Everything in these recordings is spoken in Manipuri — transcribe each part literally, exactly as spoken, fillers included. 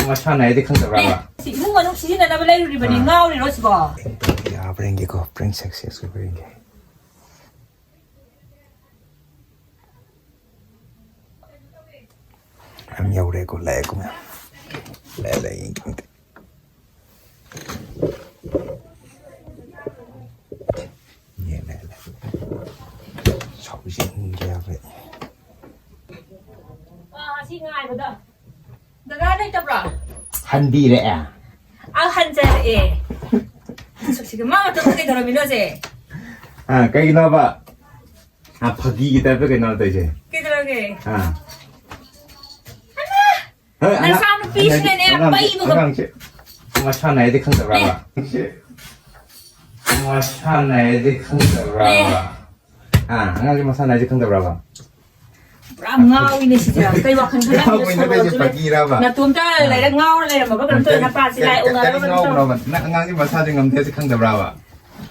ꯃꯁꯥꯟꯅ ꯍꯥꯏꯗꯤ ꯈꯪꯗꯕ꯭ꯔꯕ? ꯁꯤ ꯏꯃꯨꯡ ꯃꯅꯨꯡ ꯁꯤꯖꯤꯟꯅꯅꯕ ꯂꯩꯔꯨꯔꯤꯕꯅꯤ, ꯑꯥ꯫ ꯉꯥꯎꯔꯤꯔꯣ ꯁꯤꯕꯣ? ꯌꯥꯕ꯭ꯔꯥ ꯌꯦꯡꯒꯦꯀꯣ, prank success ꯑꯣꯏꯕ꯭ꯔꯥ ꯌꯦꯡꯒꯦ꯫ ꯌꯥꯝ ꯌꯧꯔꯦꯀꯣ, ꯂꯥꯛꯑꯦꯀꯣ ꯃꯌꯥꯝ꯫ ꯂꯥꯛꯑꯦ, ꯂꯥꯛꯑꯦ, ꯌꯦꯡꯒꯦ, ꯌꯦꯡꯒꯦ꯫ ꯌꯦꯡ ꯂꯥꯛꯑꯦ, ꯂꯥꯛꯑꯦ꯫ ꯁꯥꯎꯕꯁꯦ ꯏꯪꯒꯦ ꯌꯥꯕ꯭ꯔꯥ? ꯑꯥ, ꯁꯤ ꯉꯥꯏꯕꯗ꯫ ꯗꯗꯥ ꯂꯩꯇꯕ꯭ꯔꯣ? ꯍꯟꯕꯤꯔꯛꯑꯦ꯫ ꯑꯥ, ꯍꯟꯖꯔꯛꯑꯦ꯫ ꯁꯨꯛꯁꯤꯒ ꯃꯥ ꯃꯇꯣꯝꯇ ꯀꯩꯗꯧꯔꯝꯃꯤꯅꯣ ꯁꯦ? ꯑꯥ, ꯀꯩꯒꯤꯅꯣꯕ? ꯑꯥ, ꯐꯥꯒꯤꯒꯤ ꯇꯥꯏꯞꯇ ꯀꯩꯅꯣ ꯇꯧꯔꯤꯁꯦ꯫ ꯀꯩꯗꯧꯔꯒꯦ? ꯑꯥ꯫ ꯍꯩꯃꯥ! ꯍꯦ, ꯑꯉꯥꯡ-, ꯅꯆꯥꯅꯨꯄꯤꯁꯤꯅꯅꯦ, ꯑꯉꯥꯡꯁꯦ, ꯄꯩꯕꯒ ꯑꯉꯥꯡꯁꯦ ꯃꯁꯥꯟꯅ ꯍꯥꯏꯗꯤ ꯈꯪꯗꯕ꯭ꯔꯕ? ꯑꯦ꯫ ꯃꯁꯥꯟꯅ ꯍꯥꯏꯗꯤ ꯈꯪꯗꯕ꯭ꯔꯕ? ꯑꯦ꯫ ꯑꯥ, ꯑꯉꯥꯡꯁꯦ ꯃꯁꯥꯟꯅ ꯍꯥꯏꯗꯤ ꯈꯪꯗꯕ꯭ꯔꯕ? ꯄꯨꯔꯥ ꯉꯥꯎꯏꯅꯦ ꯁꯤꯁꯦ꯫ ꯀꯩ ꯋꯥꯈꯜ ꯈꯜꯂꯝꯃꯤꯅꯣ? ꯉꯥꯎꯏꯅꯦ, ꯁꯣꯔꯣ ꯀꯩꯁꯦ ꯁꯣꯔꯣ꯫ ꯐꯥꯒꯤꯔꯕ? ꯅꯇꯣꯝꯇ ꯑꯥ꯫ ꯂꯩꯔ ꯉꯥꯎꯔ ꯂꯩꯔꯝꯃꯕ ꯀꯩꯅꯣꯝ ꯇꯧꯔꯦ, ꯀꯔꯤ, ꯅꯄꯥꯁꯤ ꯀꯔꯤ, ꯂꯥꯏ ꯀꯔꯤ ꯑꯣꯛꯅꯔꯕ ꯀꯩꯅꯣꯝ ꯉꯥꯎꯕꯅꯣꯕ? ꯇꯧꯔꯦ꯫ ꯅꯪ ꯑꯉꯥꯡꯁꯦ ꯃꯁꯥꯁꯦ ꯉꯝꯗꯦ ꯍꯥꯏꯁꯦ ꯈꯪꯗꯕ꯭ꯔꯕ?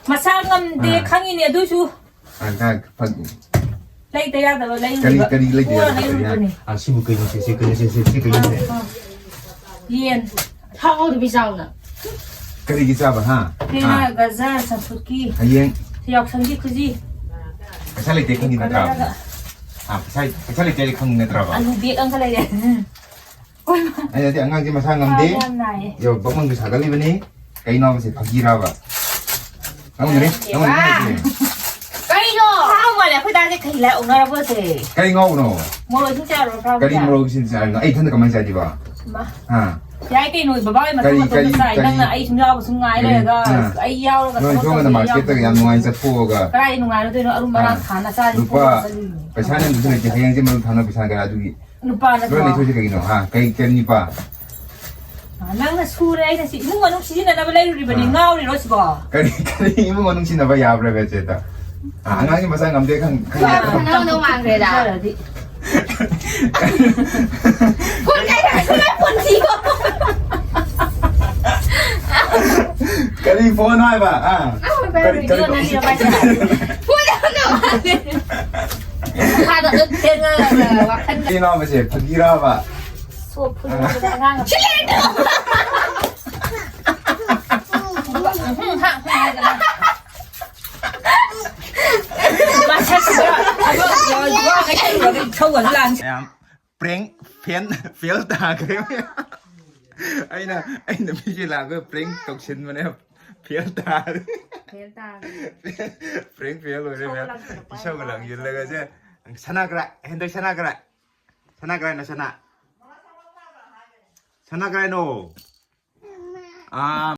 ꯃꯁꯥ ꯉꯝꯗꯦ ꯑꯥ꯫ ꯈꯪꯉꯤꯅꯦ, ꯑꯗꯨꯏꯁꯨ ꯑꯥ, ꯉꯥꯏ, ꯐꯥꯒꯤ꯫ ꯂꯩꯇ ꯌꯥꯗꯕ ꯀꯔꯤ, ꯂꯩꯔꯨꯔꯤꯕ꯫ ꯀꯔꯤ ꯂꯩꯇ ꯄꯣꯔ ꯌꯥꯗꯕ ꯀꯔꯤ? ꯂꯩꯔꯨꯔꯤꯕꯅꯤ꯫ ꯑꯥ, ꯁꯤꯕꯨ ꯀꯩꯅꯣ, ꯁꯤ, ꯁꯤ ꯀꯩꯅꯣ, ꯁꯤ, ꯁꯤ ꯀꯩꯅꯣ, ꯁꯤ? ꯑꯥ, ꯑꯥ꯫ ꯌꯦꯟ꯫ ꯊꯥꯎ ꯉꯧꯗꯕꯤ ꯆꯥꯎꯅ꯫ ꯀꯔꯤꯒꯤ ꯆꯥꯕ, ꯍꯥ? ꯍꯦꯟꯅ ꯑꯥ꯫ ꯒꯖꯔ ꯆꯝꯐꯨꯠꯀꯤ꯫ ꯍꯌꯦꯡ꯫ ꯌꯥꯎꯁꯪꯒꯤ ꯈꯨꯖꯤ꯫ ꯄꯩꯁꯥ ꯂꯩꯇꯦ ꯈꯪꯉꯤ ꯅꯠꯇ꯭ꯔꯥ? ꯈꯜꯂꯒ꯫ ꯑꯥ, ꯄꯩꯁꯥ, ꯄꯩꯁꯥ ꯂꯩꯇꯦ ꯍꯥꯏꯗꯤ ꯈꯪꯉꯤ ꯅꯠꯇ꯭ꯔꯕ? ꯑꯂꯨ bag ꯑꯃꯒ ꯂꯩꯔꯦ꯫ ꯑꯩꯅꯗꯤ ꯑꯉꯥꯡꯁꯦ ꯃꯁꯥ ꯉꯝꯗꯦ꯫ ꯌꯥꯝ ꯅꯥꯏꯌꯦ꯫ ꯌꯣ, ꯕꯛꯃꯪꯁꯨ ꯁꯥꯒꯠꯂꯤꯕꯅꯤ꯫ ꯀꯩꯅꯣ ꯃꯁꯤ ꯐꯥꯒꯤꯔꯕ? ꯅꯪꯉꯣꯟꯗꯅꯦ, ꯅꯪꯉꯣꯟꯗꯅꯦ ꯍꯥꯏꯁꯦ꯫ ꯀꯩꯅꯣ? ꯍꯥꯎ ꯃꯥꯜꯂꯦ, ꯑꯩꯈꯣꯏ ꯗꯥꯁꯦ ꯀꯩ ꯂꯥꯏ ꯑꯣꯛꯅꯔꯕꯣꯁꯦ? ꯀꯩ ꯉꯥꯎꯕꯅꯣ? ꯃꯣꯔꯣꯛ ꯏꯁꯤꯡ ꯆꯥꯔꯨꯔꯣ, ꯊꯥꯎ ꯀꯔꯤ ꯆꯥꯔꯨꯔꯣ? ꯃꯣꯔꯣꯛ ꯏꯁꯤꯡ ꯆꯥꯔꯤꯅꯣ? ꯑꯩ ꯏꯊꯟꯗ ꯀꯃꯥꯏꯅ ꯆꯥꯗꯣꯏꯕ? ꯃꯥ꯫ ꯍꯥ? ꯌꯥꯏ ꯀꯩꯅꯣ, ꯕꯕꯥ ꯍꯣꯏ ꯃꯊꯪ ꯀꯔꯤ, ꯃꯊꯪꯗ ꯀꯔꯤ, ꯆꯥꯏ꯫ ꯀꯔꯤ? ꯅꯪꯅ ꯑꯩ ꯁꯨꯝ ꯌꯥꯎꯕ ꯁꯨꯝ ꯉꯥꯏ ꯀꯔꯤ? ꯂꯩꯔꯒ ꯑꯥ꯫ ꯑꯩ ꯌꯥꯎꯔꯒ ꯅꯣꯏ ꯊꯕꯛ ꯁꯣꯝꯗ ꯇꯧꯕ marketꯇꯒ ꯌꯥꯎꯕ ꯌꯥꯝ ꯅꯨꯡꯉꯥꯏꯅ ꯆꯠꯊꯣꯛꯑꯒ꯫ ꯀꯗꯥꯏ ꯅꯨꯡꯉꯥꯏꯔꯣꯏꯗꯣꯏꯅꯣ? ꯑꯔꯨꯝ ꯑꯔꯥꯡ ꯑꯥ꯫ ꯊꯥꯅ ꯆꯥꯔꯤ ꯂꯨꯄꯥ ꯊꯣꯛꯑꯒ ꯆꯠꯂꯤꯅꯤ꯫ ꯄꯩꯁꯥ ꯂꯩꯕꯁꯨ ꯂꯩꯇꯦ, ꯍꯌꯦꯡꯁꯦ ꯃꯔꯨꯞ ꯊꯥꯅ ꯄꯩꯁꯥ ꯀꯌꯥ ꯑꯗꯨꯒꯤ ꯅꯨꯄꯥ ꯂꯣꯏ ꯅꯠꯇ꯭ꯔꯣ? ꯂꯩꯊꯣꯛꯏꯁꯦ ꯀꯩꯒꯤꯅꯣ? ꯍꯥ? ꯀꯩ, ꯀꯔꯤ ꯅꯨꯄꯥ? ꯑ, ꯅꯪꯅ ꯁꯨꯔꯦ, ꯑꯩꯅ ꯁꯤ ꯏꯃꯨꯡ ꯃꯅꯨꯡ ꯁꯤꯖꯤꯟꯅꯅꯕ ꯂꯩꯔꯨꯔꯤꯕꯅꯤ꯫ ꯑꯥ꯫ ꯉꯥꯎꯔꯤꯔꯣ ꯁꯤꯕꯣ? ꯀꯔꯤ, ꯀꯔꯤ ꯏꯃꯨꯡ ꯃꯅꯨꯡ ꯁꯤꯟꯅꯕ ꯌꯥꯕ꯭ꯔꯕ ꯆꯦꯗ? ꯑꯥ, ꯑꯉꯥꯡꯒꯤ ꯃꯁꯥ ꯉꯝꯗꯦ ꯈꯪ-, ꯈꯪ-, ꯈꯪ-, ꯈꯪ-, ꯈꯪꯉꯝꯗꯧ ꯃꯥꯟꯈ꯭ꯔꯦꯗ꯫ ꯐꯖꯔꯗꯤ꯫ ꯐꯣꯟ ꯀꯥꯏꯗ ꯁꯨꯃꯥꯏ ꯐꯣꯟ ꯊꯤꯕꯣ? ꯀꯔꯤ ꯐꯣꯟ ꯍꯥꯏꯕ? ꯑꯥ? ꯑꯥ, ꯀꯔꯤ, ꯀꯔꯤ ꯀꯔꯤ ꯐꯣꯟ? ꯐꯣꯟ ꯌꯥꯝ ꯅꯨꯡꯉꯥꯏꯇꯦ꯫ ꯃꯈꯥꯗ ꯑꯗꯨꯝ ꯊꯦꯡꯉꯒ ꯋꯥꯈꯜ ꯀꯩꯅꯣ ꯃꯁꯤ ꯐꯥꯒꯤꯔꯕ? ꯁꯣ ꯐꯨꯅꯤꯡꯕꯗ ꯑꯉꯥꯡ ꯑꯃ꯫ ꯃꯌꯥꯝ prank fan fail ꯇꯥꯈ꯭ꯔꯦ꯫ ꯑꯩꯅ ꯑꯩꯅ ꯃꯤꯁꯦ ꯂꯥꯛꯄ prank ꯇꯧꯁꯤꯟꯕꯅꯦ꯫ Fail ꯇꯥꯔꯦ꯫ Fail ꯇꯥꯔꯦ꯫ Prank fail ꯑꯣꯏꯔꯦ ꯃꯌꯥꯝ꯫ ꯏꯁꯧꯒ ꯂꯥꯡꯁꯤꯜꯂꯒ ꯁꯦ꯫ ꯁꯅꯥ ꯀꯔꯥꯏ? ꯍꯟꯗꯛ ꯁꯅꯥ ꯀꯔꯥꯏ? ꯁꯅꯥ ꯀꯔꯥꯏꯅꯣ ꯁꯅꯥ? ꯁꯅꯥ ꯀꯔꯥꯏꯅꯣ? ꯑꯥ꯫